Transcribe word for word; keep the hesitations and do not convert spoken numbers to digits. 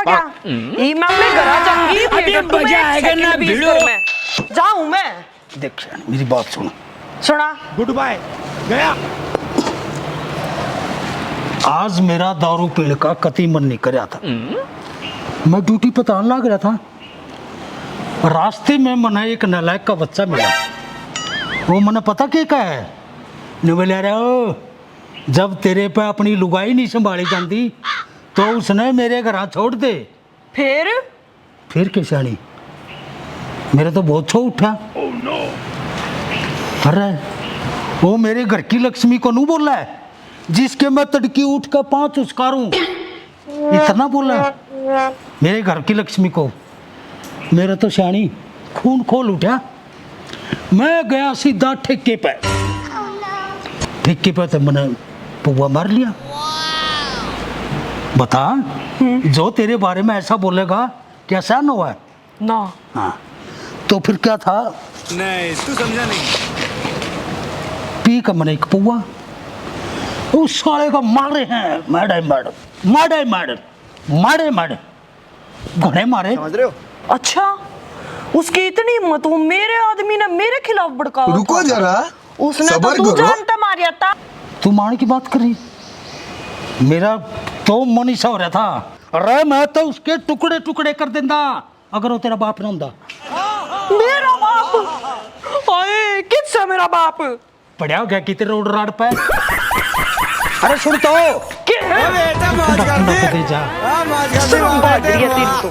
क्या? ई मैं अपने घर आ जाऊंगी, अभी फिर तो मजा मैं आएगा second ना, भी इस भिड़ो। घर में जाऊं मैं। देख शानी, मेरी बात सुन। सुना। Good bye. गया। आज मेरा दारू पीने का कतई मन नहीं करया था। मैं ड्यूटी पे तो आन लाग रहा था, रास्ते में मने एक नालायक का बच्चा मिला। वो मने पता के कहा है, ने बोले, अरे ओ, जब तेरे पे अपनी लुगाई नहीं संभाली जाती तो उसने मेरे घर छोड़ दे। फिर? फिर के शानी, मेरा तो बहुत छो उठा। अरे, वो मेरे घर की लक्ष्मी को नू बोला है, जिसके मैं तड़की उठ कर पाँच उस्कारूं, इतना बोला मेरे घर की लक्ष्मी को। मेरा तो शानी खून खोल उठा। मैं गया सीधा ठेके पे। ठेके पे तो मैंने पौवा मार लिया। बता, जो तेरे बारे में ऐसा बोलेगा, क्या सहन हुआ है? ना। हाँ, तो फिर क्या था? नहीं, तू समझा नहीं। पी का मैंने एक पौवा, उस साले का मारे हैं, मारे, मारे, मारे, मारे, मारे, मारे, घणे मारे। समझ रहे हो? अच्छा, उसकी इतनी हिम्मत, वो मेरे आदमी ने मेरे खिलाफ भड़कावा रुको था। जरा, उसने तो सबर तू करो। जानता मारिया था। तू मारने की बात कर रही? मेरा तो मन ऐसा हो रहा था, अरे मैं तो उसके टुकड़े टुकड़े कर देंदा अगर वो तेरा बाप ना होंदा। मेरा बाप? ओए, किससे मेरा बाप? पड़ा हो गया किते रोड राड पे। अरे सुन तो। के? अबे बेटा मौज कर दे। दे जा। हाँ, मौज कर दे, शर्म बात करिए तेरी तो।